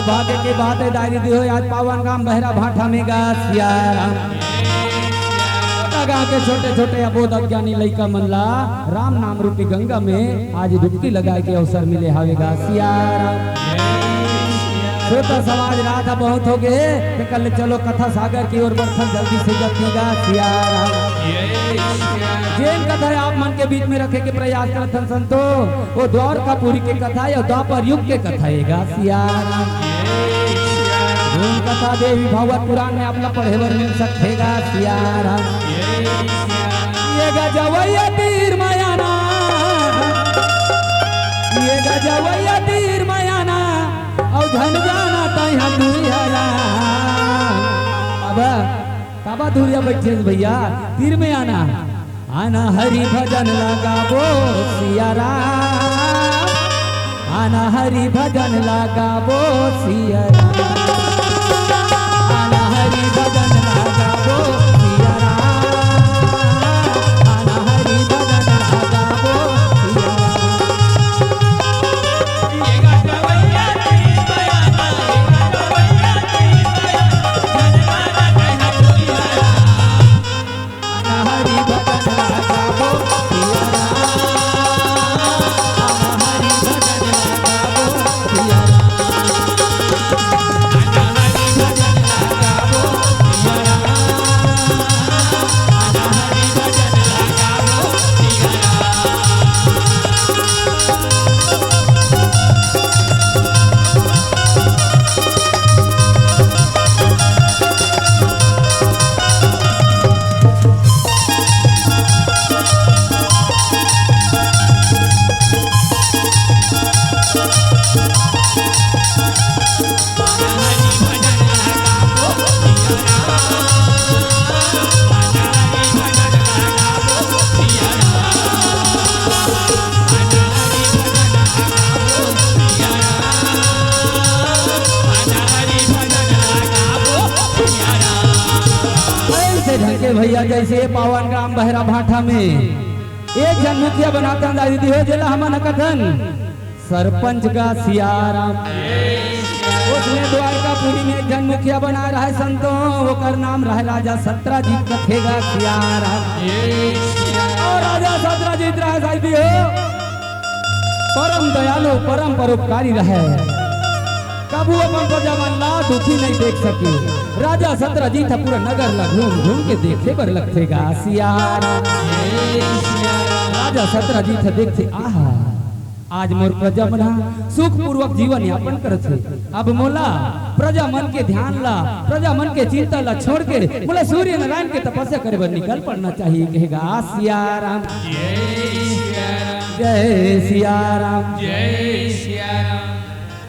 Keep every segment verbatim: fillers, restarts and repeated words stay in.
भाग्य के बात हे दाई दीदी हो, आज पावन गांव बहरा भाठा में गा सियाराम। छोटा गांव के छोटे छोटे अबोध अज्ञानी लइका मन ला राम नाम रूपी गंगा में आज डुबकी लगाए के अवसर मिले हावे गा सियाराम। छोटा समाज रात ह बहुत हो गे, ते कल चलो कथा सागर की ओर बढ़थन जल्दी से जल्दी गा सियाराम। जेन कथा आप मन के बीच में रखे के प्रयास करथन संतो, वो द्वारकापुरी के कथा या द्वापर युग के कथा हे गा सियाराम। जेन कथा देवी भागवत पुराण में आप ला पढ़े बर मिल सकथे गा सियाराम। ये गजवैया तीर मयाना, ये गजवैया तीर मयाना, अउ झन जाना तैहा दुई हला। अब काबा धुरिया बैठे भैया, तीर में आना। आना हरि भजन लगाबो सियाराम, आना हरि भजन लगाबो सियाराम, आना हरि भजन लगाबो सियाराम, आना हरि भजन लगाबो सियाराम। ऐसे ढंग के भैया, जैसे ये पावन ग्राम बहरा भाठा में एक झन मुखिया बनाथन दाई दीदी हो, जेला हमन ह कथन सरपंच गा सियाराम। उसने द्वारकापुरी में एक झन मुखिया बना रहा है संतो, ओकर नाम रहा राजा सत्राजीत कथे गा सियाराम। और राजा सत्राजीत रहा दाई दीदी हो, परम दयालु, परम परोपकारी रहे। कभू अपन प्रजा मन ला दुखी नहीं देख सके। राजा सत्राजीत ह पूरा नगर ला घूम घूम के देखे बर लगथे गा सियाराम। राजा सत्राजीत ह देखथे, आहा, आज मोर प्रजा मन ह सुखपूर्वक जीवन यापन करत हे। अब मोला प्रजा मन के ध्यान ला, प्रजा मन के चिंता ला छोड़ के मोला सूर्य नारायण के तपस्या करे बर निकल पड़ना चाहिए, कहे गा सियाराम। जय सियाराम।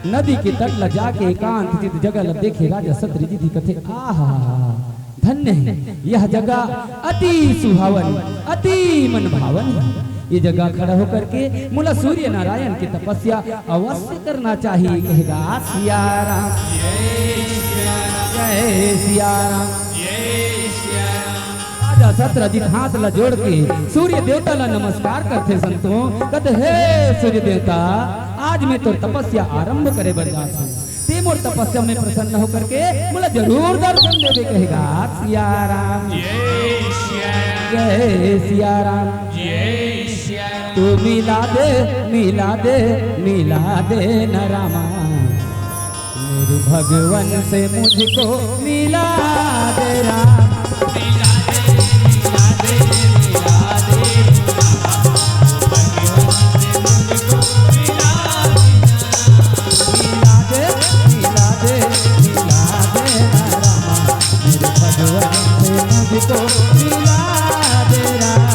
नदी के तट ला जाके एकांत चित जगह ला देखे राजा सत्राजीत कथे, आहा, धन्य है यह जगह, अति सुहावन, अति मन भावन है। ये जगह खड़ा होकर के मोला सूर्य नारायण की तपस्या अवश्य करना चाहिए, कहे गा सियाराम। जय सियाराम। राजा सत्राजीत हाथ ला जोड़ के सूर्य देवता ला नमस्कार करथे संतो, कथे, हे सूर्य देवता, आज मैं तोर तपस्या आरंभ करे बर जात हूँ, ते मोर तपस्या में प्रसन्न होकर के मोला जरूर दर्शन देबे, कहे गा सियाराम। जय सियाराम। तू मिला दे, मिला दे, मिला दे न रामा, मेरे भगवान से मुझको मिला दे राम। मिला दे, मिला दे, मिला दे ना रामा, मेरे भगवान से मुझको मिला दे राम।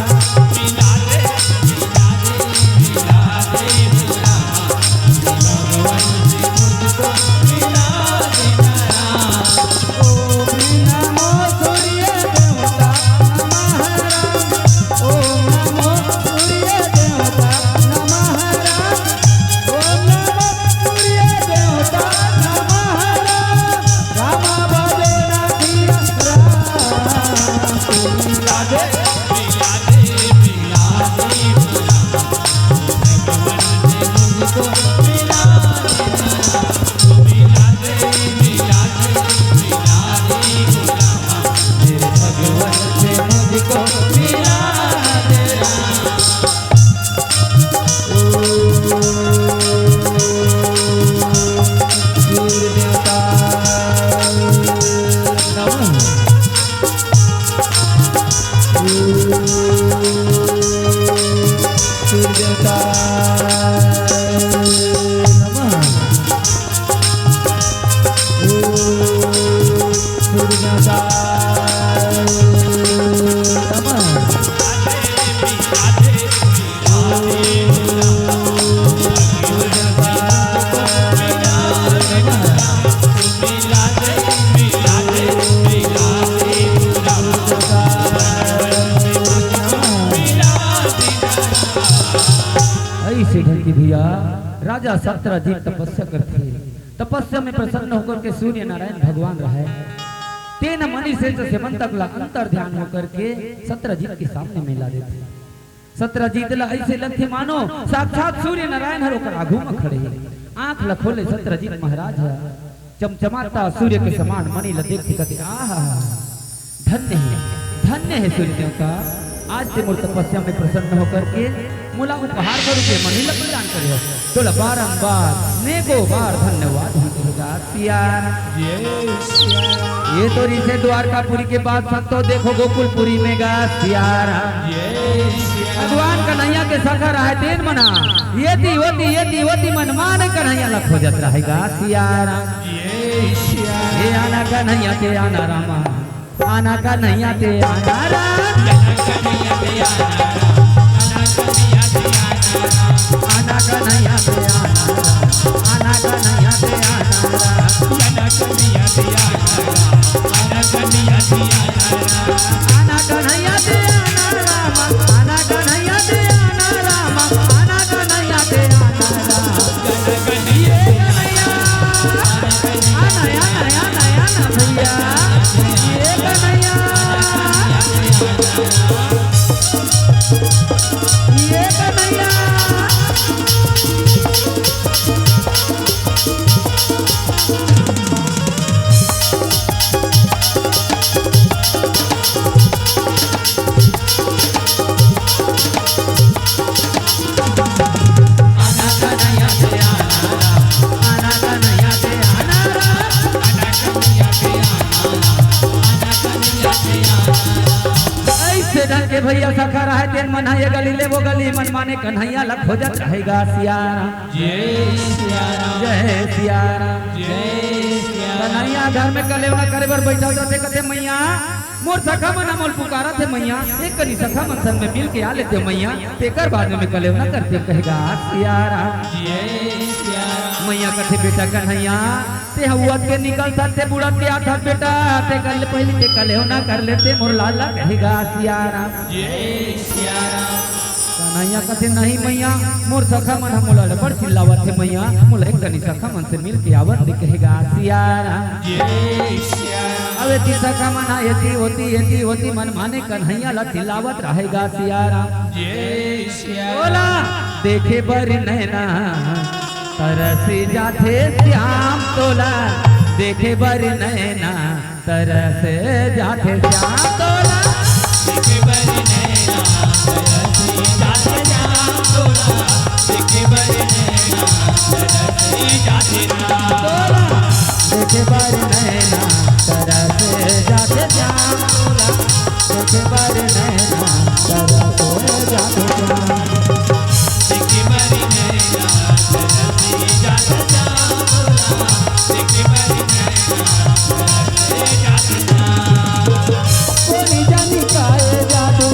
राजा सत्यजीत तपस्या करथे। तपस्या में प्रसन्न होकर के सूर्य नारायण भगवान रहय। तेन मणि से सेवन तक ला अंतर ध्यान होकर के सत्यजीत के सामने में ला देथे। सत्यजीत ला ऐसे लगथे मानो साक्षात सूर्य नारायण हर ओकर आगू में खड़े हे। आंख ला खोले सत्यजीत महाराज ह, चमचमाता सूर्य के समान मणि ला देख के कथे, "आहा, धन्य हे, धन्य हे सूर्य देवता, आज ते मोर तपस्या में प्रसन्न होकर के मोला उपहार स्वरूप ये मणि ला प्रदान करे हो। तोला बारंबार नेको बार धन्यवाद ही कहेगा सिया राम।" ये तो रिसे द्वारकापुरी के बात, संतो देखो गोकुलपुरी में गा सिया राम। भगवान कन्हैया के सखा रहय तेन मना, येती ओती येती ओती मन माने कन्हैया ला खोजत रहेगा सिया राम। ये आना कन्हैया ते आना रामा, आना कन्हैया ते आना राम। आना कन्हैया ते आना राम, आना कन्हैया ते आना राम। आना कन्हैया ते आना राम, आना कन्हैया ते आना राम, आना कन्हैया ते आना राम। ये कन्हैया, आना, आना, आना, आना भैया, ये कन्हैया, ये कन्हैया। ऐसे ढंग के भैया सखा रहय, तेन मन ह ये गली ले वो गली, मन माने कन्हैया ला खोजत रहेगा सिया राम। जय सिया राम। जय सिया राम। जय सिया राम। कन्हैया घर में कलेवना करे बर बैठा जाथे, कथे, "मैया, मोर सखा मन ह मोल पुकारत हे मैया, एक कनी सखा मन संग में मिल के आ लेते हो मैया, तेकर बाद में मैं कलेवना करते हो," कहेगा सिया राम। जय सिया राम। मैया कथे, "बेटा कन्हैया, ते ह उड़त के निकलथस, ते बुड़त के आथस बेटा, ते कर ले, पहिली ते कलेवना कर लेते मोर लाल ला," कहेगा सिया राम। जय सिया राम। कन्हैया कथे, "नहीं मैया, मोर सखा मन ह मोला बड़ चिल्लावत हे मैया, मोला एक कनी सखा मन से मिल के आवत दे," कहेगा सिया राम। जय सिया राम। अब एती सखा मन ह एती ओती, एती ओती मन माने कन्हैया ला चिल्लावत रहेगा सिया राम। जय सिया राम। बोला, देखे बर नैना तरस जाथे श्याम तोला, देखे बर नैना तरस जाथे श्याम तोला। देखे बर नैना तरस जाथे श्याम तोला, देखे बर नैना तरस जाथे श्याम तोला। देखे बर नैना तरस जाथे श्याम तोला, देखे बर नैना तरस जाथे श्याम। कोनी जानी काए जादू,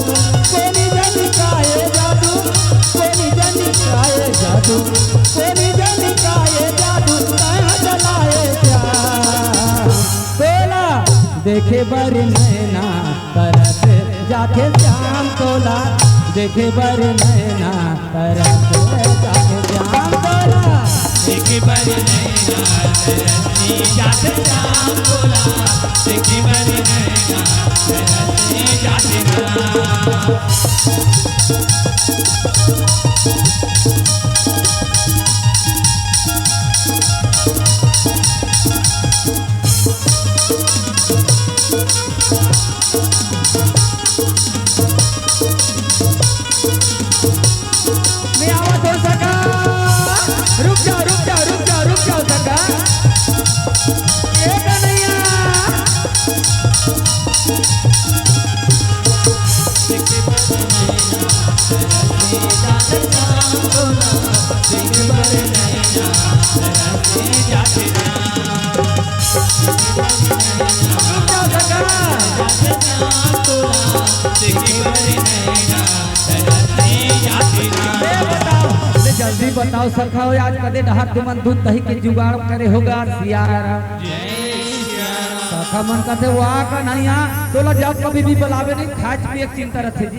कोनी जानी काए जादू, कोनी जानी काए जादू, कोनी जानी काए जादू, कहाँ चलाए जा तोला। देखे बर नैना तरस जाथे श्याम तोला, देखे बर नैना तरस जाथे श्याम तोला। देखे बर नैना तरस जाथे श्याम तोला, देखे बर नैना तरस जाथे श्याम। मैं आवत हो सखा। रुक जाओ, रुक जाओ, रुक जाओ, रुक जाओ सखा। ए कन्हैया। रुक जाओ सखा। ए बताओ, ले जल्दी बताओ सखा, आज कते डहर तुमन दूध दही के जुगाड़ करे होगा सिया राम। सखा मन कथे, "वाह कन्हैया, तोला जब कभी भी बुलावे नहीं, खाए पिए के चिंता रथे जी।"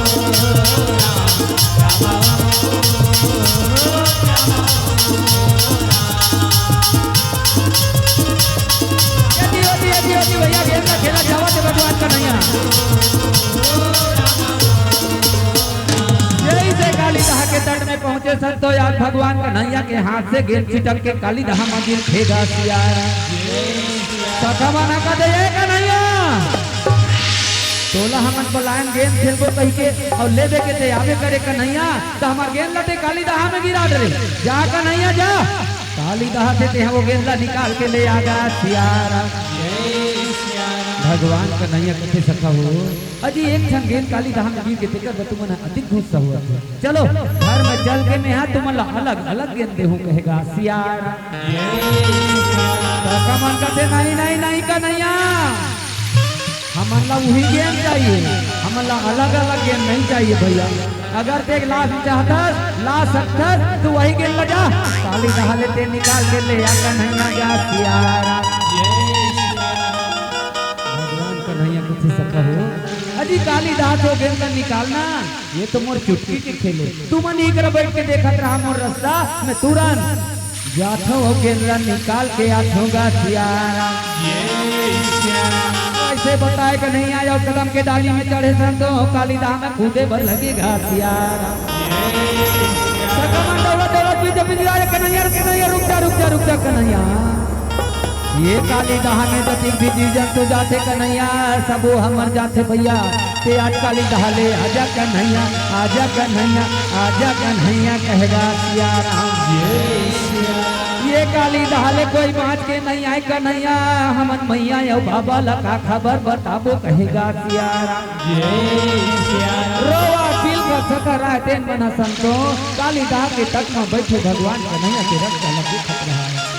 यदि, यदि, यदि, यदि भैया गेंद ला खेला जावत हे भगवान कन्हैया। यही से कालीदहा के तट में पहुंचे संतो, आज भगवान कन्हैया के हाथ से गेंद छिटक के कालीदहा म गिरथे गा सियारा। सखा मन ह कथे, "ए कन्हैया, तोला हमन बलायन गेंद खेलबो कहिके, अउ ले दे के ते आबे करे कन्हैया, त हमर गेंद ला ते कालीदहा में गिरा डरे। जा कन्हैया जा, कालीदहा से तेहा वो गेंद ला निकाल के ले आ गा सियारा।" भगवान कन्हैया कथे, "सखा हो, अजी एक ठन गेंद कालीदहा में गिर गे तेकर बर तुमन ह अधिक गुस्सा होवत हो। चलो घर में चल के मेहा तुमन ला अलग अलग गेंद देहूं," कहे गा सियारा। सखा मन कथे, "नहीं, नहीं, नहीं कन्हैया, हमन ला उही गेंद चाहिए, हमन ला अलग अलग गेंद नहीं चाहिए भैया। अगर ते ला चाहथस, ला सकथस, त वही गेंद ला जा, कालीदहा ले ते निकाल के ले आ कन्हैया गा सियारा।" भगवान कन्हैया कथे, "सखा हो, अजी कालीदहा से वो गेंद ला निकालना, ये तो मोर चुटकी के खेले। तुमन इही करा बैठ के देखत रहा मोर रस्ता, मैं तुरंत जाथों अउ गेंद ला निकाल के आथों गा सियारा।" ऐसे बताए कन्हैया अउ कदम के डाली में चढ़े संतो, कालीदहा में कूदे बर लगे गा सियारा। सखा मन दौड़त दौड़त बीच बीच आए, "कन्हैया, कन्हैया, रुक जा, रुक जा, रुक जा कन्हैया। ये कालीदहा में जतिक भी जीव जंतु जाथे कन्हैया, सबो हमर जाथे भैया। ते आज कालीदहा ले आजा कन्हैया, आजा कन्हैया, आजा कन्हैया," कहे गा सियाराम। ये कालीदहा ले कोई बांच के नहीं आए कन्हैया, हमन मइया अउ बाबा ला का खबर बताबो, कहे गा सियाराम। रोवा बिलखत सखा राहय तेन मन ह संतो, कालीदहा के तट म बइठे भगवान कन्हैया के रस्ता ला देखत रहय।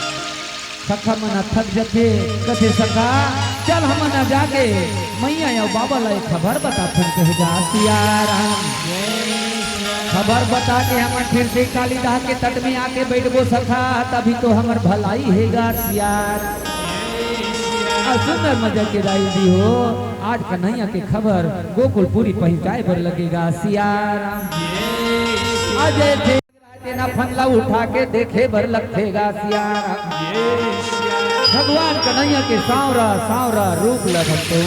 सखा मन ह थक जथे, कथे, "सखा, चल हमन ह जाके मइया अउ बाबा ला एक खबर बताथन," कहे गा सियाराम। खबर बता के हमन फिर से कालीदहा के तट में आके बइठबो सखा, तभी तो हमर भलाई हे गा सियाराम। अउ सुंदर मजा के दाई जी हो, आज कन्हैया के खबर गोकुलपुरी पहुंचाए बर लगे गा सियाराम। अजय थे तेना फन ला उठा के देखे बर लगथे गा सियाराम। भगवान कन्हैया के सांवरा सांवरा रूप ल भक्तो,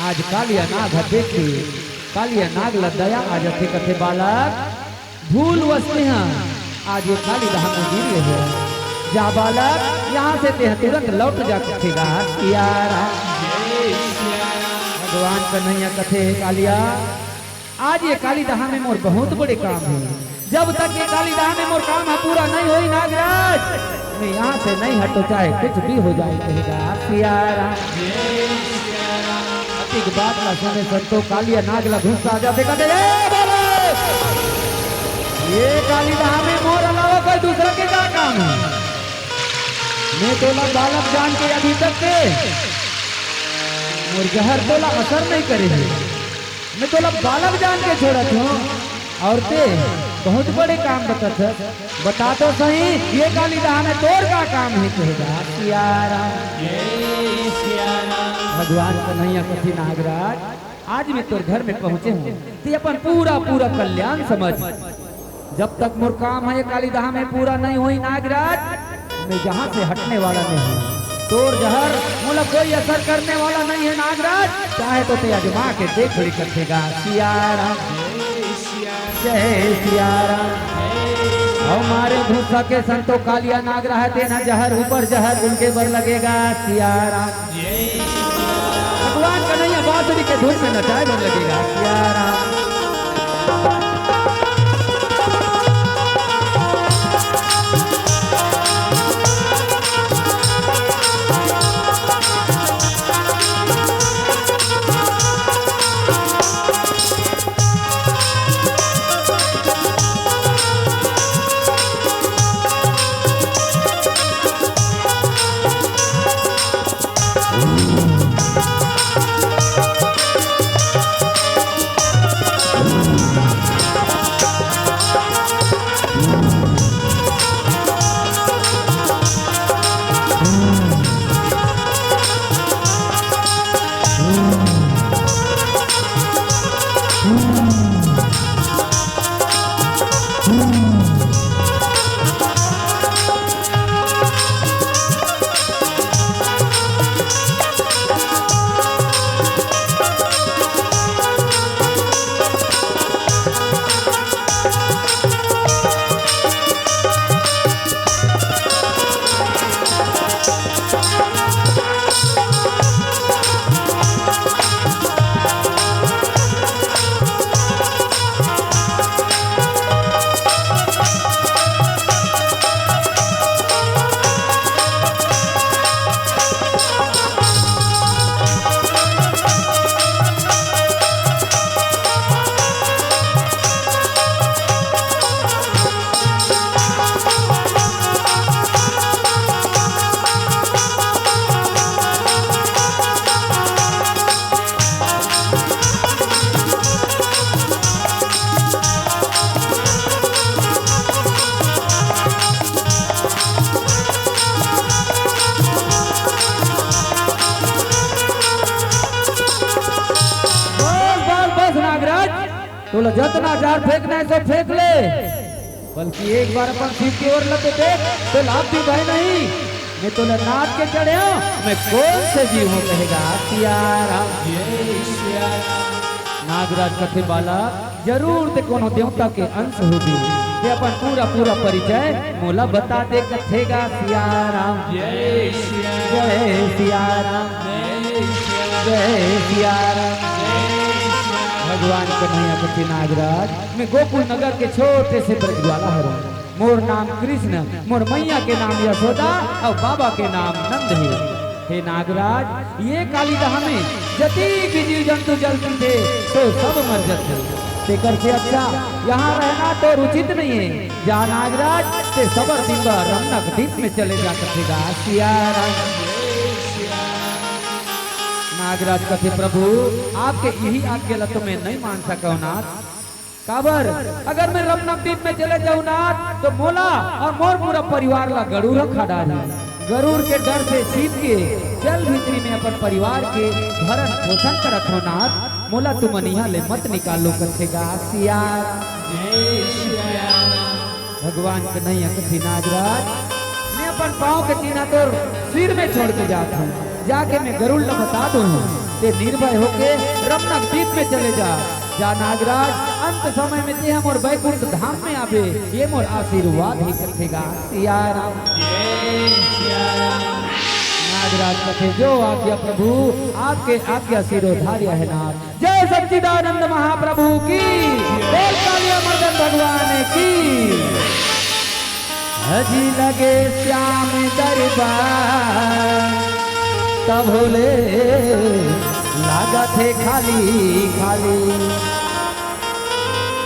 आज कालिया नाग ह देखे, कालिया नाग ल दया आ जथे, कथे, "बालक, भूल वश तेहा आज ये कालीदहा में गिरे हो। जा बालक, यहाँ से तेहा तुरंत लौट जा," कथे गा सियाराम। भगवान कन्हैया कथे, "कालिया, आज ये कालीदहा में मोर बहुत बड़े काम हे। जब तक ये कालीदहा में मोर काम ह पूरा नहीं होई नागराज, मैं यहाँ से नहीं हटो, चाहे कुछ भी हो जाए, कहेगा सिया राम। अतिक बात ला सुने संतो कालिया नाग ला गुस्सा आ जाथे, कहथे, "ए बाबा, ये काली दहा में मोर अलावा कोई दूसरा के का काम हे? मैं तोला बालक जान के अभी तक के मोर जहर तोला असर नहीं करे हे।" मैं तोला बालक जान के छोड़त हूँ, अउ ते बहुत बड़े काम बतात हस। बता तो सही, ये काली दहा में तोर का काम हे? कहेगा सिया राम। जय सिया राम। भगवान कन्हैया कथे, नागराज, आज मैं तोर घर में पहुँचे हूँ, ते अपन पूरा पूरा कल्याण समझ। जब तक मोर काम हे काली दहा में पूरा नहीं होही नागराज, मैं यहाँ से हटने वाला नहीं हूँ। तोर जहर मोला कोई असर करने वाला नहीं हे नागराज, चाहे तो ते अजमा के देख ले, कथेगा सिया राम। जय सिया राम। अउ मारे घुस्सा के संतो कालिया नाग रहा, तेन जहर ऊपर जहर उनके बर लगेगा सिया राम। भगवान कन्हैया बांसुरी के धुन में नचाए बर लगेगा सिया राम। बस, बस, बस, नागराज, तोला जतना जार फेंकना हे, सो फेंक ले, बल्कि एक बार अपन सिर के ओर ल तो देख, तो लाभ भी भाई नहीं। मैं तोला नाद के चढ़े हूँ, मैं कौन से जीव हूँ, कहेगा सिया राम। नागराज कथे, बालक, जरूर ते कोनो देवता के अंश होबे। ते अपन पूरा पूरा परिचय मोला बता दे, कथेगा सिया राम। जय सिया राम। जय सिया राम। जय सिया राम। भगवान कन्हैया कथे, नागराज, मैं गोकुल नगर के छोटे से ब्रजवाला हरंव। मोर नाम कृष्ण, मोर मैया के नाम यशोदा अउ बाबा के नाम नंद हे। हे नागराज, ये काली दहा में जतिक भी जीव जंतु जल पीथे, तो सब मर जाथे। तेकर से अच्छा यहाँ रहना तो उचित नहीं हे। जा नागराज, ते सबर दिन बर रमनक दीप में चले जा, कथेगा सिया राम। नागराज कथे, प्रभु, आपके इही आज्ञा ला तो मैं नहीं मान सकव नाथ। काबर, अगर मैं रमनक दीप में चले जाहूं नाथ, तो मोला अउ मोर पूरा परिवार ला गरुड़ खा डारही। गरुड़ के डर से सीप के जल भीतरी में अपन परिवार के भरण पोषण करत हंव नाथ, मोला तुमन इहां ले मत निकालो, कथेगा सिया। जय सिया राम। भगवान कन्हैया कथे, नागराज, मैं अपन पांव के चिन्हा तोर सिर में छोड़ के जात हंव। जाके मैं गरुड़ ला बता दूं, ते निर्भय होके रमनक दीप में चले जा। जा नागराज, अंत समय में तेहा मोर बैकुंठ धाम में आबे, ये मोर आशीर्वाद हे, कथेगा सिया राम। जय सिया राम। नागराज कथे, जो आज्ञा प्रभु, आपके आज्ञा शिरोधार्य हे नाथ। जय सच्चिदानंद महाप्रभु की, बोल कालिया मर्दन भगवान की। अजी लगे श्याम दरबार, तभो ले लागत हे खाली खाली।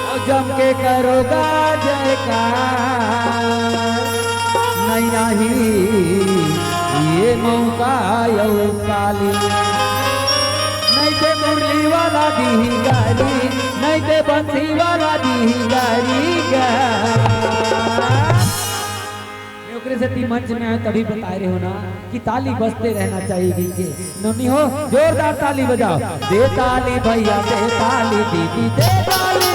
अउ जम के करोगा जयकार, नइ आही ये मौका अउ काली। नइ ते मुरली वाला दिही गारी, नइ ते बंसी वाला दिही गारी गा। मैं ओकरे सेती मंच में आए तभी बताए रहे हो ना कि ताली बजते रहना चाहिए गीत के। नोनी हो, जोरदार ताली बजाओ। दे ताली भैया, दे ताली दीदी, दे ताली।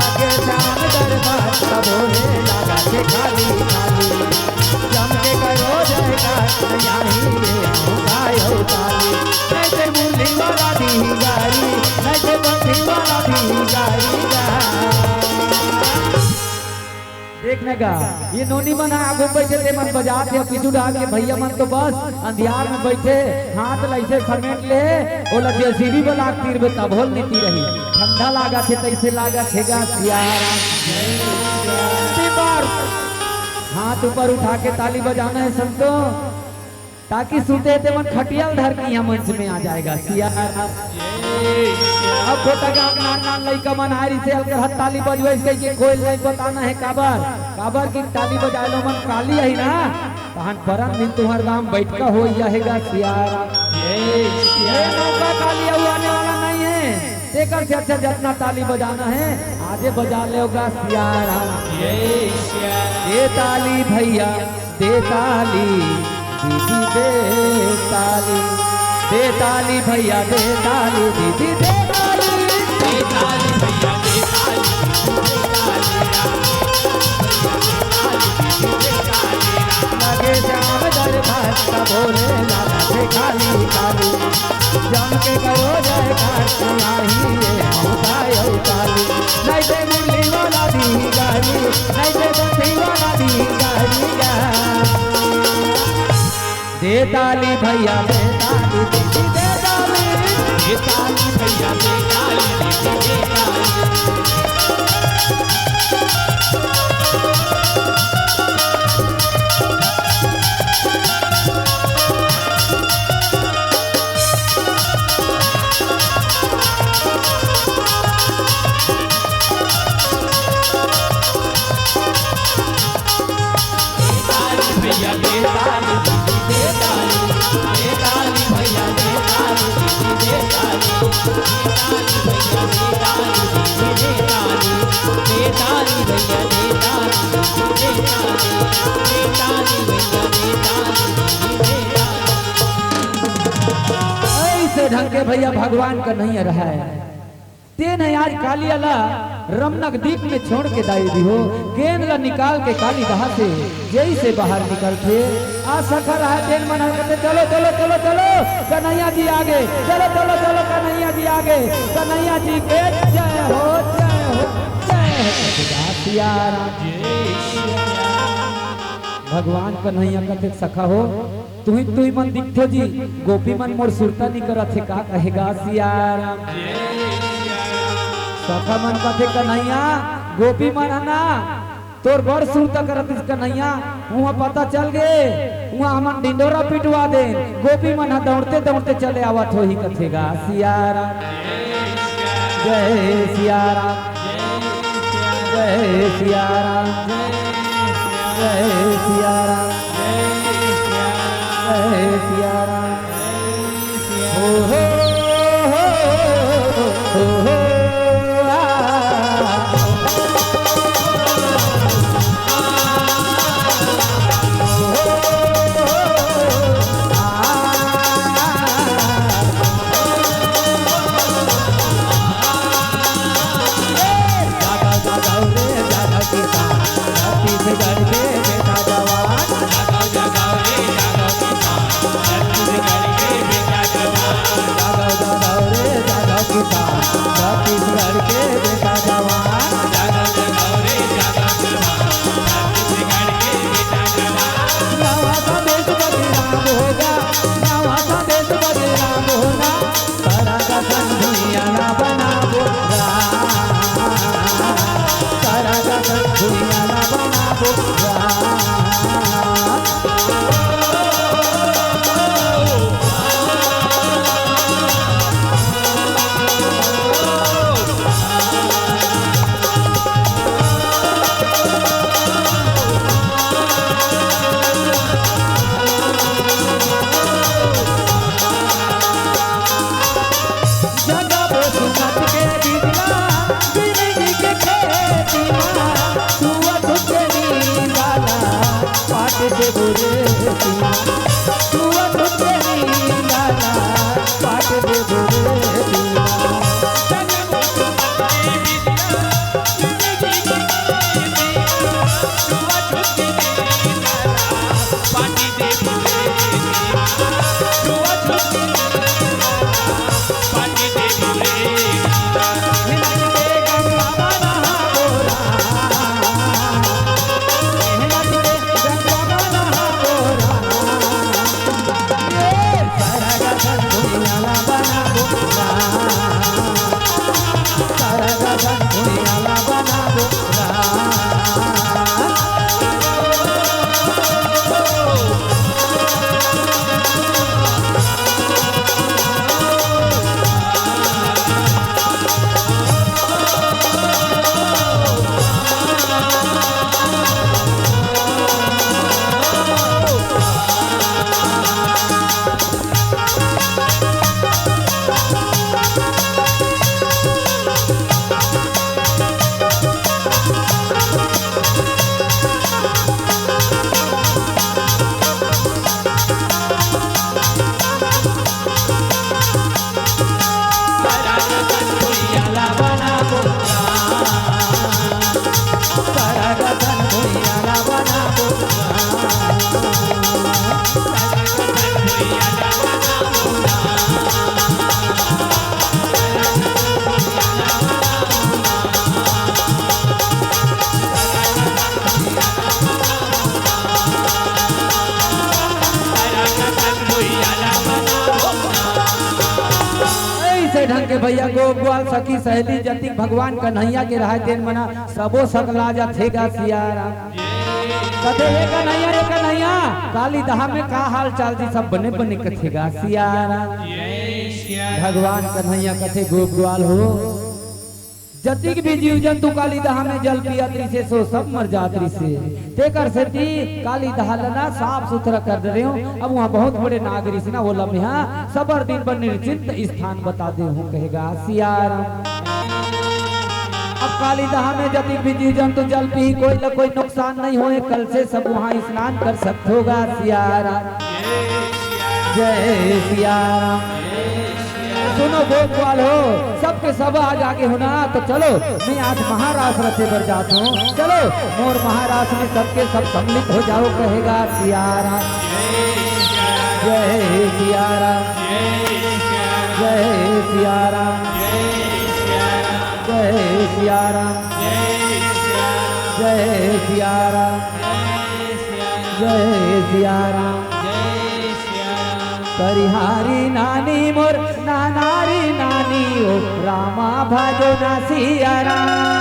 लगे श्याम दरबार, सब भोले लागत हे खाली खाली। जम के करो जयकार, नइ आही ये मौका अउ काली। नइ ते मुरली वाला दिही गारी, नइ ते बंसी वाला दिही गारी गा। देख न गा, ये नोनी मन ह आगू बइठे, ते मन बजात हे, पीछू डहर के भैया मन तो बस अंधियार में बइठे, हाथ ल अइसे समेट ले, ओला जेसीबी बला के तीर बे तभो ले नइ तीरही। ठंडा लागत हे, तइसे लागत हे गा सियाराम। तीन बार हाथ ऊपर उठा के ताली बजाना हे संतो, ताकि सुते ते मन खटिया ल धर के इहाँ मंच में आ जाए गा सियाराम। अब छोटा गाँव के नान नान लइका मन आए रहिसे, अलकर हाथ ताली बजवइस कहिके कोई ल नइ बताना हे काबर, काबर कि ताली बजाए ले ओमन काली आही ना, तहन परन दिन तुँहर गाँव म बइठका होई जाही गा सियाराम। ये मौका काली अउ आने वाला नइ हे, तेकर से अच्छा जतना ताली बजाना हे, आजे बजा लेव गा सियाराम। ये ताली भैया, दे ताली दीदी, दे ताली, दे ताली भैया, दे ताली दीदी, दे ताली। लगे श्याम दरबार, सब भोले लागत हे खाली खाली। जम के करो जयकार, नइ आही ये मौका अउ काली। नइ ते मुरली वाला दिही गारी, नइ ते बंसी वाला दिही गारी गा। दे ताली भैया, दे ताली दीदी, दे ताली। दे ताली भैया, दे ताली दीदी, दे ताली। अइसे ढंग के भैया भगवान कन्हैया रहय। तेन आज कालिया ला रमनक दीप में छोड़ के दाई दिहो, गेंद ला निकाल के काली दहा से जइसे बाहर निकलथे। आ सखा रहा तेन मन हर कथे, "चलो, चलो, चलो, चलो, कन्हैया जी आगे, चलो, चलो, चलो, कन्हैया जी आगे, कन्हैया जी के जय हो, जय हो, जय हो।" भगवान कन्हैया कथे, "सखा हो, तुही तुही मन दिखथो जी, गोपी मन मोर सुरता नी करत हे का?" कहे गा सियाराम। सखा मन कथे, "कन्हैया, गोपी मन ह ना तोर बड़ सुरता करत हे कन्हैया, उहाँ पता चल गे, उहाँ हमन ढिंढोरा पिटवा देन, गोपी मन ह दउड़ते दउड़ते चले आवत होही," कथे गा सियाराम। जय सियाराम। जय सियाराम। जय सियाराम। जय सियाराम। ओ हो, ओ हो, ओ हो, आ। अइसे ढंग के भइया, गोप ग्वाल सखी सहेली जतिक भगवान कन्हैया के रहय तेन मना सबो सकला जाथे गा सियाराम। कथे, "ए कन्हैया, ए कन्हैया, काली दहा में का हाल चाल जी?" सब बने बने कथे गा सियाराम। भगवान कन्हैया कथे, "गोप ग्वाल हो, जतिक भी जीव जंतु काली दहा में जल पियत रिसे, सो सब मर जात रिसे। तेकर सेती काली दहा ल ना साफ सुथरा कर दे रेहेंव। अब उहाँ बहुत बड़े नाग रिसे ना, ओला मेहा सबर दिन बर निर्चिंत स्थान बता देहूँ," कहे गा सियाराम। अब काली दहा में जतिक भी जीव जंतु जल पीही, कोई ल कोई नुकसान नहीं होय, कल से सब उहाँ स्नान कर सकथो गा सियाराम। जय सियाराम। सुनो गोप ग्वाल हो, सबके सब आ जागे हो ना, तो चलो, मैं आज महारास रचे बर जात हूँ। चलो, मोर महारास में सबके सब सम्मिलित हो जाओ, कहे गा सियाराम। जय सियाराम। जय सियाराम। जय सियाराम। जय सियाराम। जय सियाराम। करिहारी नानी मोर नानारी नानी ओ रामा भजो ना सियाराम।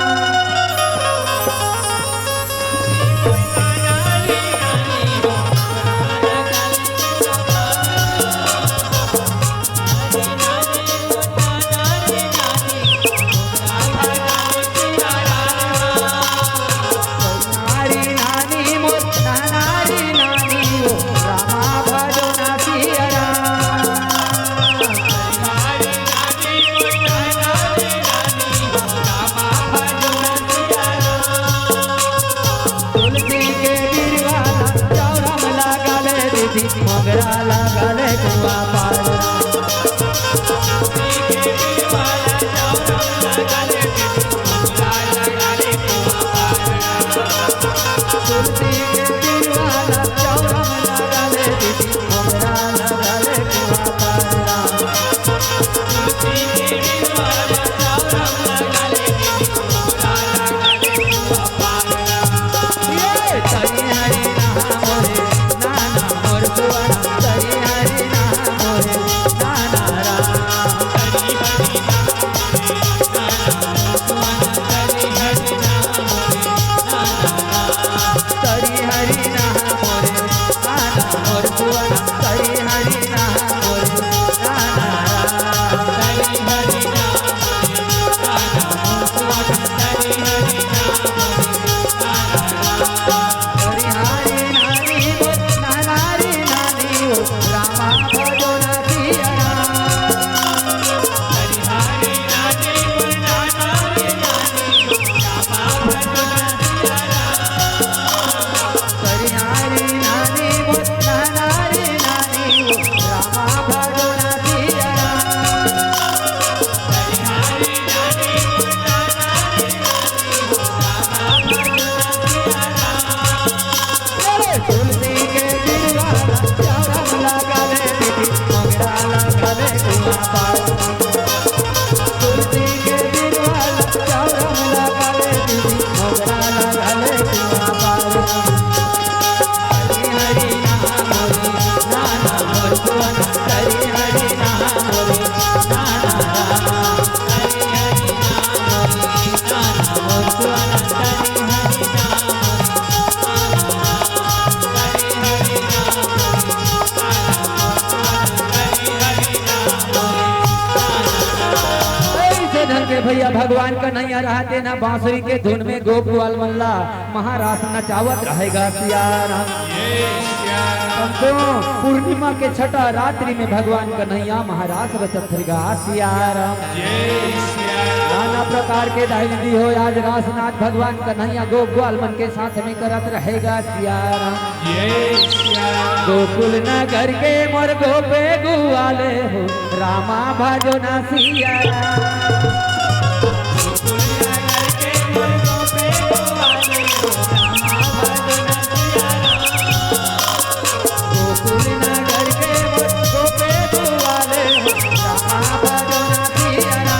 तुलसी के बीरवाला चौरम लागल दीदी, मोगरा लागल कुआ पार। तुलसी के बीरवाला चौरम लागल दीदी, मोगरा लागल कुआ पार। भैया भगवान कन्हैया रहते ना बांसुरी के धुन में गोप ग्वाल मन ला महारास नचावत रहेगा सियाराम। संतो, पूर्णिमा के छठा रात्रि में भगवान कन्हैया महारास रचत रहेगा सियाराम। नाना प्रकार के दाई दीदी हो, आज रासनाथ भगवान कन्हैया गोप ग्वाल मन के साथ में करत रहेगा सियाराम। गोकुल नगर के मोर गोपे गुआले हो, रामा भजो ना सियाराम। गोकुल नगर के मोर गोपे गुआले हो, रामा भजो ना सियाराम।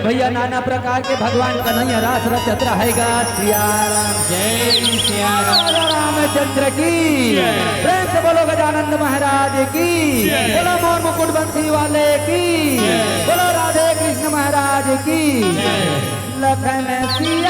भैया, नाना प्रकार के भगवान कन्हैया रास रचत रहेगा। सियाराम। जय सियाराम। रामचंद्र की। जय। प्रेम से बोलो गजानंद महाराज की। जय। बोलो मोर मुकुट बंसी वाले की। जय। बोलो राधे कृष्ण महाराज की। जय। लखन सिया